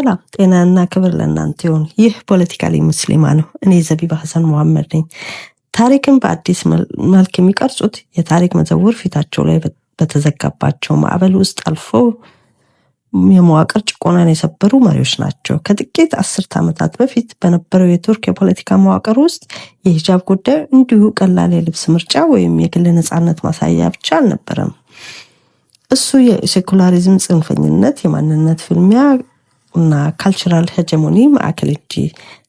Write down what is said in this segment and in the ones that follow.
ሰላም ጤናና ክብር ለእናንተ ይሁን። ይህ ፖለቲካሊ ሙስሊማ ነው። እኔ ዘቢባ ሀሰን መሐመድ ነኝ። ታሪክን በአዲስ መልክ የሚቀርጹት የታሪክ መዘውር ፊታቸው ላይ በተዘጋባቸው ማዕበል ውስጥ አልፎ የመዋቅር ጭቆናን የሰበሩ መሪዎች ናቸው። ከጥቂት አስርት ዓመታት በፊት በነበረው የቱርክ የፖለቲካ መዋቅር ውስጥ የሂጃብ ጉዳይ እንዲሁ ቀላል የልብስ ምርጫ ወይም የግል ነፃነት ማሳያ ብቻ አልነበረም። እሱ የሴኩላሪዝም ጽንፈኝነት፣ የማንነት ፍልሚያ እና cultural hegemony ማዕከል እንጂ።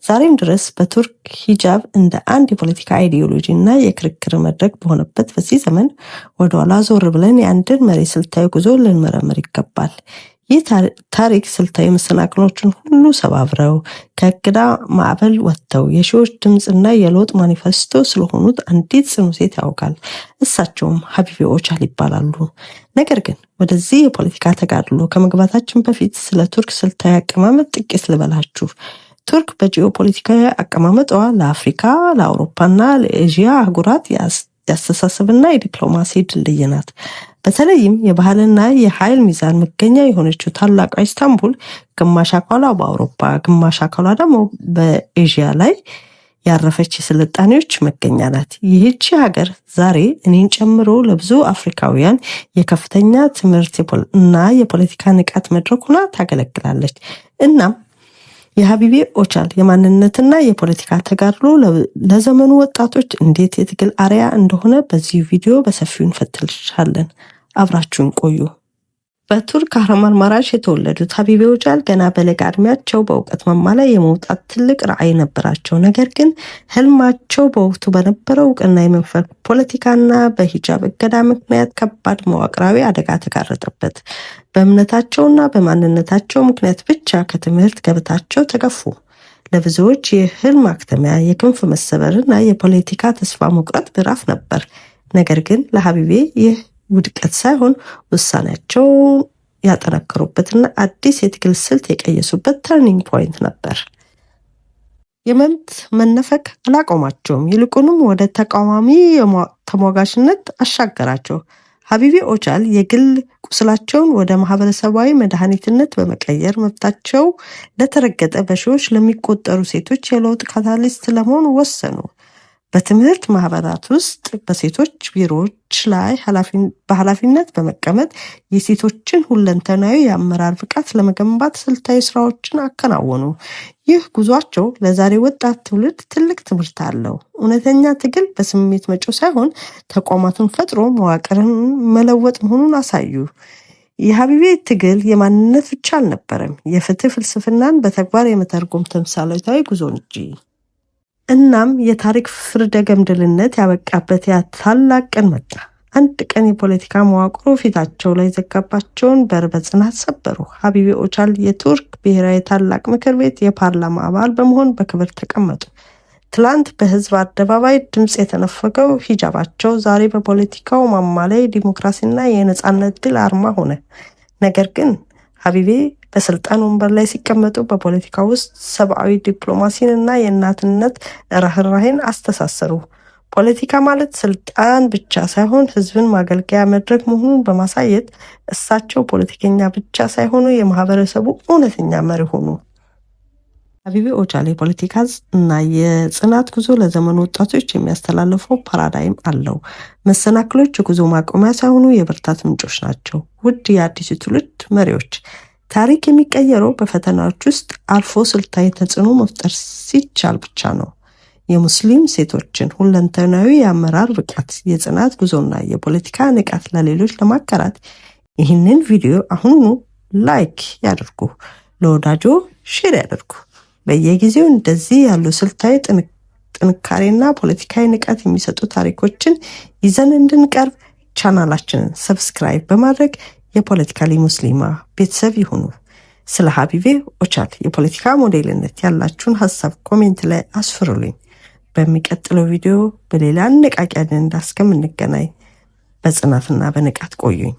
ዛሬም ድረስ በቱርክ ሂጃብ እንደ አንድ የፖለቲካ ideology እና የክርክር መድረክ በሆነበት በዚህ ዘመን ወደኋላ ዞር ብለን የአንድን መሪ ስልታዊ ጉዞ ልንመረምር ይገባል። ይህ ታሪክ ስልታዊ መሰናክሎችን ሁሉ ሰባብረው ከእገዳ ማዕበል ወጥተው የሺዎች ድምፅና የለውጥ ማኒፌስቶ ስለሆኑት አንዲት ጽኑ ሴት ያውቃል። እሳቸውም ሀቢቤ ኦቻል ይባላሉ። ነገር ግን ወደዚህ የፖለቲካ ተጋድሎ ከመግባታችን በፊት ስለ ቱርክ ስልታዊ አቀማመጥ ጥቂት ልበላችሁ። ቱርክ በጂኦፖለቲካዊ አቀማመጧ ለአፍሪካ፣ ለአውሮፓና ለኤዥያ አህጉራት የአስተሳሰብና የዲፕሎማሲ ድልድይ ናት። በተለይም የባህልና የኃይል ሚዛን መገኛ የሆነችው ታላቋ ኢስታንቡል ግማሽ አካሏ በአውሮፓ ግማሽ አካሏ ደግሞ በኤዥያ ላይ ያረፈች የስልጣኔዎች መገኛ ናት። ይህቺ ሀገር ዛሬ እኔን ጨምሮ ለብዙ አፍሪካውያን የከፍተኛ ትምህርት እና የፖለቲካ ንቃት መድረክ ሆና ታገለግላለች። እናም የሀቢቤ ኦቻል የማንነትና የፖለቲካ ተጋድሎ ለዘመኑ ወጣቶች እንዴት የትግል አርአያ እንደሆነ በዚህ ቪዲዮ በሰፊው እንፈትሻለን። አብራችሁን ቆዩ። በቱርክ ካህራማንማራሽ የተወለዱት ሀቢቤ ኦቻል ገና በለጋ ዕድሜያቸው በእውቀት ማማ ላይ የመውጣት ትልቅ ራዕይ ነበራቸው። ነገር ግን ህልማቸው በወቅቱ በነበረው እውቅና የመንፈግ ፖለቲካና በሂጃብ እገዳ ምክንያት ከባድ መዋቅራዊ አደጋ ተጋረጠበት። በእምነታቸውና በማንነታቸው ምክንያት ብቻ ከትምህርት ገበታቸው ተገፉ። ለብዙዎች የህልም ማክተሚያ፣ የክንፍ መሰበርና የፖለቲካ ተስፋ መቁረጥ ምዕራፍ ነበር። ነገር ግን ለሀቢቤ ይህ ውድቀት ሳይሆን ውሳኔያቸውን ያጠነከሩበትና አዲስ የትግል ስልት የቀየሱበት turning point ነበር። የመብት መነፈግ አላቆማቸውም፣ ይልቁንም ወደ ተቃዋሚ ተሟጋችነት አሻገራቸው። ሀቢቤ ኦቻል የግል ቁስላቸውን ወደ ማህበረሰባዊ መድኃኒትነት በመቀየር መብታቸው ለተረገጠ በሺዎች ለሚቆጠሩ ሴቶች የለውጥ catalyst ለመሆን ወሰኑ። በትምህርት ማህበራት ውስጥ በሴቶች ቢሮዎች ላይ በኃላፊነት በመቀመጥ የሴቶችን ሁለንተናዊ የአመራር ብቃት ለመገንባት ስልታዊ ስራዎችን አከናወኑ። ይህ ጉዟቸው ለዛሬ ወጣት ትውልድ ትልቅ ትምህርት አለው። እውነተኛ ትግል በስሜት መጮህ ሳይሆን ተቋማትን ፈጥሮ መዋቅርን መለወጥ መሆኑን አሳዩ። የሀቢቤ ትግል የማንነት ብቻ አልነበረም፣ የፍትህ ፍልስፍናን በተግባር የመተርጎም ተምሳሌታዊ ጉዞ እንጂ። እናም የታሪክ ፍርደ ገምድልነት ያበቃበት ያ ታላቅ ቀን መጣ። አንድ ቀን የፖለቲካ መዋቅሩ ፊታቸው ላይ የዘጋባቸውን በር በጽናት ሰበሩ። ሀቢቤ ኦቻል የቱርክ ብሔራዊ ታላቅ ምክር ቤት የፓርላማ አባል በመሆን በክብር ተቀመጡ። ትላንት በህዝብ አደባባይ ድምፅ የተነፈገው ሂጃባቸው ዛሬ በፖለቲካው ማማ ላይ ዲሞክራሲና የነፃነት ድል አርማ ሆነ። ነገር ግን ሀቢቤ በስልጣን ወንበር ላይ ሲቀመጡ በፖለቲካ ውስጥ ሰብአዊ ዲፕሎማሲን እና የእናትነት ርህራሄን አስተሳሰሩ። ፖለቲካ ማለት ስልጣን ብቻ ሳይሆን ህዝብን ማገልገያ መድረክ መሆኑን በማሳየት እሳቸው ፖለቲከኛ ብቻ ሳይሆኑ የማህበረሰቡ እውነተኛ መሪ ሆኑ። ሀቢቤ ኦቻል የፖለቲካ እና የጽናት ጉዞ ለዘመኑ ወጣቶች የሚያስተላልፈው paradigm አለው። መሰናክሎች የጉዞ ማቆሚያ ሳይሆኑ የብርታት ምንጮች ናቸው። ውድ የአዲሱ ትውልድ መሪዎች፣ ታሪክ የሚቀየረው በፈተናዎች ውስጥ አልፎ ስልታዊ ተጽዕኖ መፍጠር ሲቻል ብቻ ነው። የሙስሊም ሴቶችን ሁለንተናዊ የአመራር ብቃት፣ የጽናት ጉዞና የፖለቲካ ንቃት ለሌሎች ለማጋራት ይህንን ቪዲዮ አሁኑኑ like ያድርጉ፣ ለወዳጆ share ያድርጉ። በየጊዜው እንደዚህ ያሉ ስልታዊ ጥንካሬና ፖለቲካዊ ንቃት የሚሰጡ ታሪኮችን ይዘን እንድንቀርብ ቻናላችንን subscribe በማድረግ የፖለቲካሊ ሙስሊማ ቤተሰብ ይሁኑ። ስለ ሀቢቤ ኦቻል የፖለቲካ ሞዴልነት ያላችሁን ሀሳብ comment ላይ አስፍሩልኝ። በሚቀጥለው ቪዲዮ በሌላ አነቃቂ አጀንዳ እስከምንገናኝ በጽናትና በንቃት ቆዩኝ።